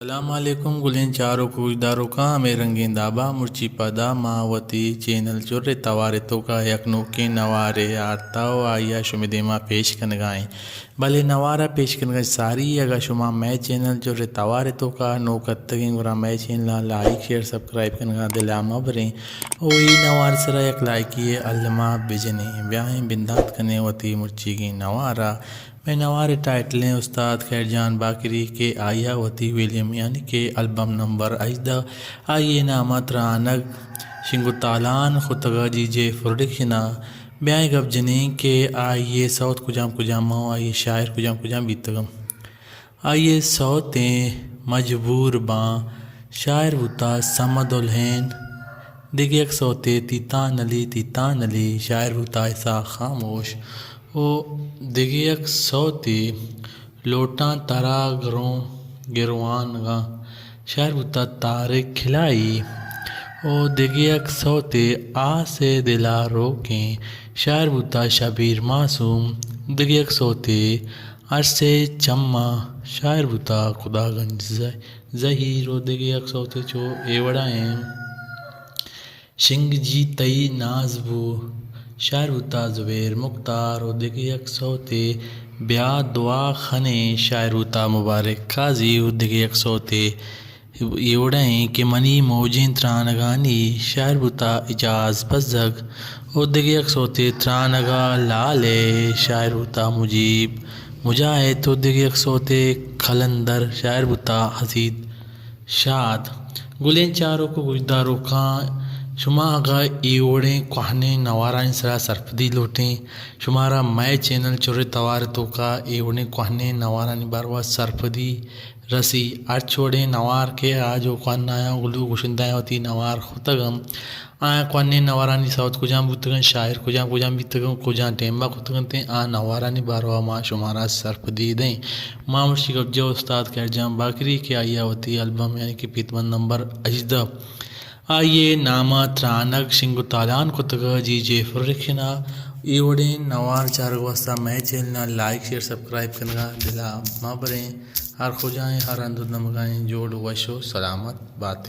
سلام علیکم گلیں چاروک و گوشداروکاں، ہمے رنگیں دابا مرچی پدا ما وتی چینل چر ءِ توار ءِ توکا یک نوکیں نوارے آرتا و آئی ءَ شمے دیما پیش کنگا ایں۔ بلے نوار ءَ پیش کنگا ساری، اگاں شما مئے چینل چر ءِ توار ءِ توکا نوک اتگیں گڑا مئے چینل ءَ لائک، شیئر، سبسکرائب کنگا دل ءَ مہ بریں و اے نوار سرا یک لائکی ءِ الما بجنیں۔ بیائیں بندات کنیں وتی مرچیگیں نوار ءَ۔ مئے نوار ءِ ٹائٹل ایں استاد خیر جان باقری کہ آئی ءَ وتی ویلیم یعنی کہ البم نمبر ہژدہ، آئی ءِ نام ءَ ترانگ شنگ و تالان کتگ ءَ جی جے پروڈکشن ءَ۔ بیائیں گپ جنیں کہ آئی ءِ سوت کجام کجام ءُ آئی ءِ شاعر کجام کجام بیتگ۔ آئی ءِ سوت ایں مجبور باں، شاعر بوتا صمد الحین۔ دگہ یک سوتے تیتان علی، تیتان علی، شاعر بوتا اسحاق خاموش۔ و دگہ یک سوتے لوٹاں ترا گروں گروانگاں، شاعر بوتا طارق کھلائی۔ و دگہ یک سوتے آس ءِ دل ءَ روکیں، شاعر بوتا شبیر معصوم۔ دگہ یک سوتے ارس ءِ چماں، شاعر بوتا خدا گنج ز-، زہیر۔ و دگہ یک سوتے چو اے وڑا ایں۔ شنگ جی تئی ناز بو، شاعر بوتا زبیر مختار۔ و دگہ یک سوتے بیا دعا خنیں، شاعر بوتا مبارک قاضی۔ و دگہ یک سوتے اے وڑا ایں کہ منی موجیں ترانگانی، شاعر بوتا اعجاز بزگ۔ و دگہ یک سوتے ترانگا لال ءِ، شاعر بوتا مجیب مجاہد۔ و دگہ یک سوتے قلندر، شاعر بوتا حسید شاد۔ گلیں چاروک و گوشداروکاں، شما اگاں اے وڑیں کوہنیں نوارانی سرا سرپدی لوٹیں، شمارا مئے چینل چر ءِ توار ءِ توکا اے وڑیں کوہنیں نوارانی باروا سرپدی رسی۔ ہرچ وڑیں نوار کہ آ جو کوہنایاں گلو گشندایاں وتی نوار کتگ انت، آیاں کوہنیں نوارانی سوت کجام بوتگ انت، شاعر کجام کجام بیتگ انت، کجام ٹیمبا کتگ انت، آ نوارانی باروا ما شمارا سرپدی دئیں۔ ما مرچی گپ جنیں استاد خیر جان باقری کہ آئی ءَ وتی البم یعنی کہ پیت بند نمبر ہژدہ، آئی ءِ نام ءَ ترانگ شنگ و تالان کتگ ءَ جی جے پروڈکشن ءَ۔ اے وڑیں نوار چارگ واسطہ مئے چینل ءَ لائک، شیئر، سبسکرائب کنگا دل ءَ مہ بریں۔ ہر کجا ایں، ہر ہند و دمگا ایں، جوڑ و وش و سلامت بات۔